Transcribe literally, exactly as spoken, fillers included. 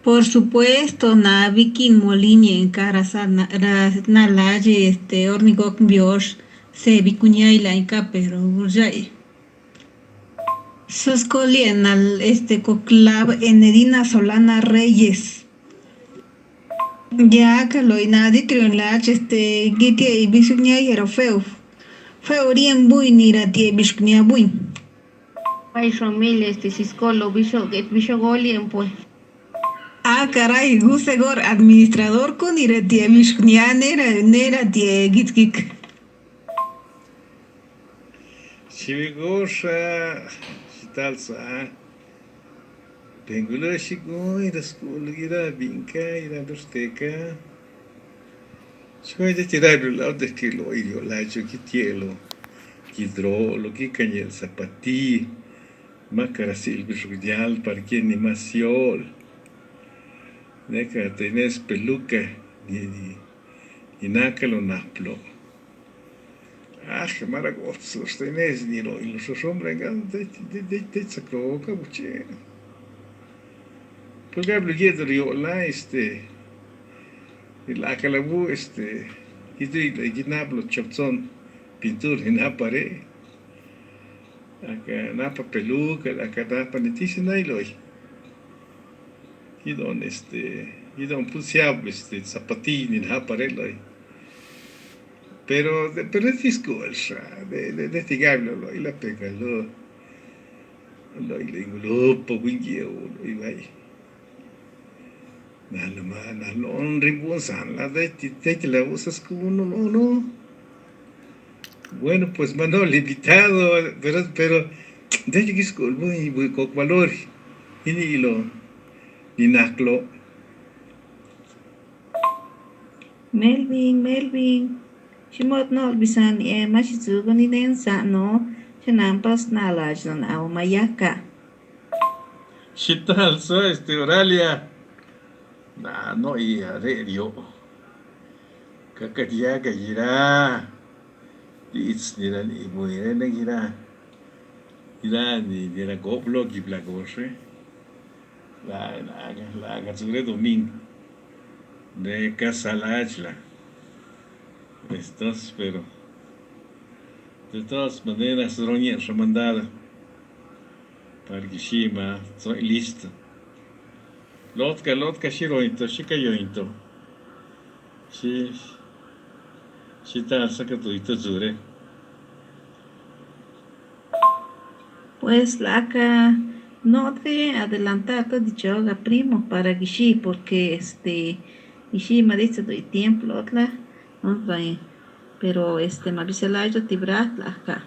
Por supuesto, na bikin molin yen ka ra sa na, ra na laje, este, orni gok mbiosh, se bikunya ila inka, pero urjai. Sos kolien al, este, koklab Enedina Solana Reyes. Ya, ka lo ina di krion lach, este, gitie i bisunya yero feu. Feu rien buin ira tie bisunya buin. Ay, Romil, este, Cisco, lo bisho, get bisho golien, pues. Ah, caray, gusegor administrador kun ira tie bisunya nera, nera tie git gik. Chiwigosha, shital sa. Pengula shigun, ira skul, ira binka, ira dusteka. Shkoi de tirablo la de kilo irio la cho ki tielo. Ki dro, lo ki kanye zapati. Makara sil bishuk dial, parke ni masiol. Neka tenes peluca, ni, ni, ni naka lo naplo. Ah, mara gotsu, tenes ni lo, y los hombres, de, de, de, de, saklo, kabuche. Por ejemplo, yedo rio la, este, la kalabu, este, y tu, y naplo chopson, pintur, y napare. Aka napa peluca, aka napa ni tisi nailoi. Gidon, este, gidon pusiab, este, zapatini napare loi. Pero, de, pero de disco, de, de, de tigablo, loi, la pega, lo, loi, loi, lo, po, wingi, loi, vai. Na, na, ma, na, lo, on, ribun, san, la, de, ti, de, ti, la, usas, como, no, no, no. Bueno, pues, mano, limitado, pero, pero, de, ti, disco, muy, muy, con valor. Ini, lo, ni naklo. Melvin, Melvin. Shimot no bisan e mashi zugo ni nen sa no. Shanampas na lajdan au mayaka. Shital so este Oralia. Na no i are rio. Kakadia ka gira. Di its ni ran i muire na gira. Gira ni, ni ran goblo gibla goshe. La, la, la, la, zure domingo. De casa la achla. Entonces, pero de todas maneras, roñe remandada. Para que shima, soy listo. Lotka, lotka, shirointo, shikayointo. Shi, shital saka tuito zure. Pues, laka, no te adelantar to dichoga primo para gishi, porque, este, gishi ma dice doy tiempo, otla, no trae. Pero, este, ma biselayo tibrat, laka.